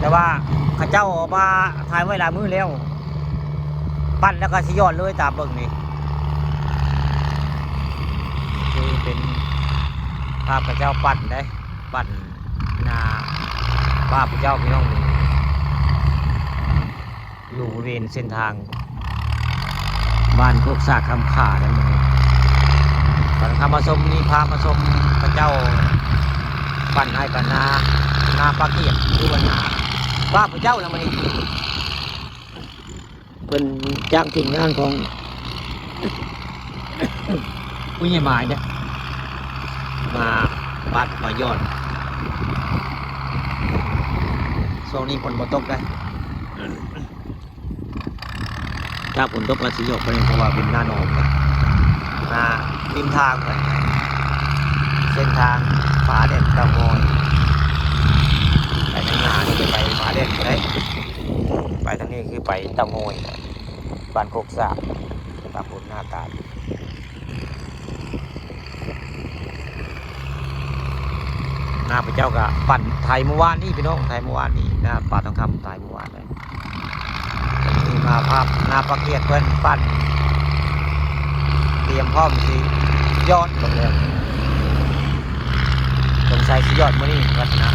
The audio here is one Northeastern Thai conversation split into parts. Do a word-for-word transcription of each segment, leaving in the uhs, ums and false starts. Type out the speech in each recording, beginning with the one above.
แต่ว่าเขาเจ้าเอามาถ่ายไว้หลายมื้อแล้ว ปั้นแล้วก็สิหยอดเลยตามเบิ่งนี่ คือเป็นภาพเขาเจ้าปั้นได้ ปั้นนา ภาพเขาเจ้าพี่น้อง อยู่บริเวณเส้นทาง บ้านโคกสากคำขานั่นเอง ตอนเข้ามาชมนี่ พามาชมพระเจ้า ปั่นไฮ่ปั่นนา นาปลาเกียดหรือว่านา ว่าพระเจ้านะมันนี่ เพิ่นจ้างทีมงานของ ผู้ใหญ่หมายเนี่ย มาปัดมาหยอด ช่วงนี้ฝนบ่ตกได้ ถ้าฝนตกก็สิหยกไปเลย เพราะว่าเป็นหน้าหนองนะ หน้าริมทางไป เส้นทางผาแดดเต่างอย ไปทางหน้านี่จะไปผาแดดก็ได้ ไปทางนี้คือไปเต่างอยนะ บ้านโคกสาก ตำบลหน้าตาด นาพระเจ้าก็ปั่นไถเมื่อวานนี้พี่น้อง ไถเมื่อวานนี้ นาป่าทองคำไถเมื่อวานเลย นี่มาภาพนาปลาเกียดเพิ่นปั่น เตรียมพร้อมสิหยอดลงแล้ว สงสัยสิหยอดมื้อนี้ว่าซั่นนะ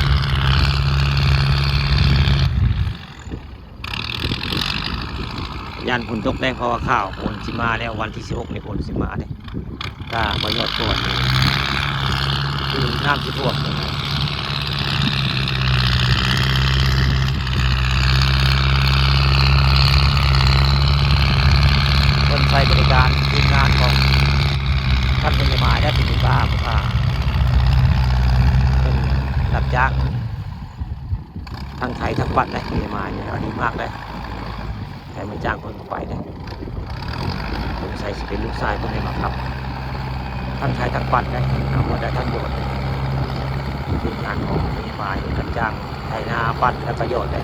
ย่านฝนตกได้ เพราะว่าข่าวฝนสิมาแล้ว วันที่สิบหกนี่ฝนสิมาเด้ ถ้าบ่หยอดก่อนนี่ คือน้ำสิท่วมเลยนะ เพิ่นใช้บริการทีมงานของท่านพญาหมายและปิติภาพว่า เพิ่นรับจ้างทั้งไถทั้งปั่นได้ พญาหมายเนี่ยดีมากเลย ใครมาจ้างเพิ่นก็ไปได้ สงสัยสิเป็นลูกชายเพิ่นได้มาครับ ทั้งไถทั้งปั่นได้ เอามาได้ทั้งหยอด ทีมงานของพญาหมายรับจ้างไถนาปั่นแล้วก็หยอดได้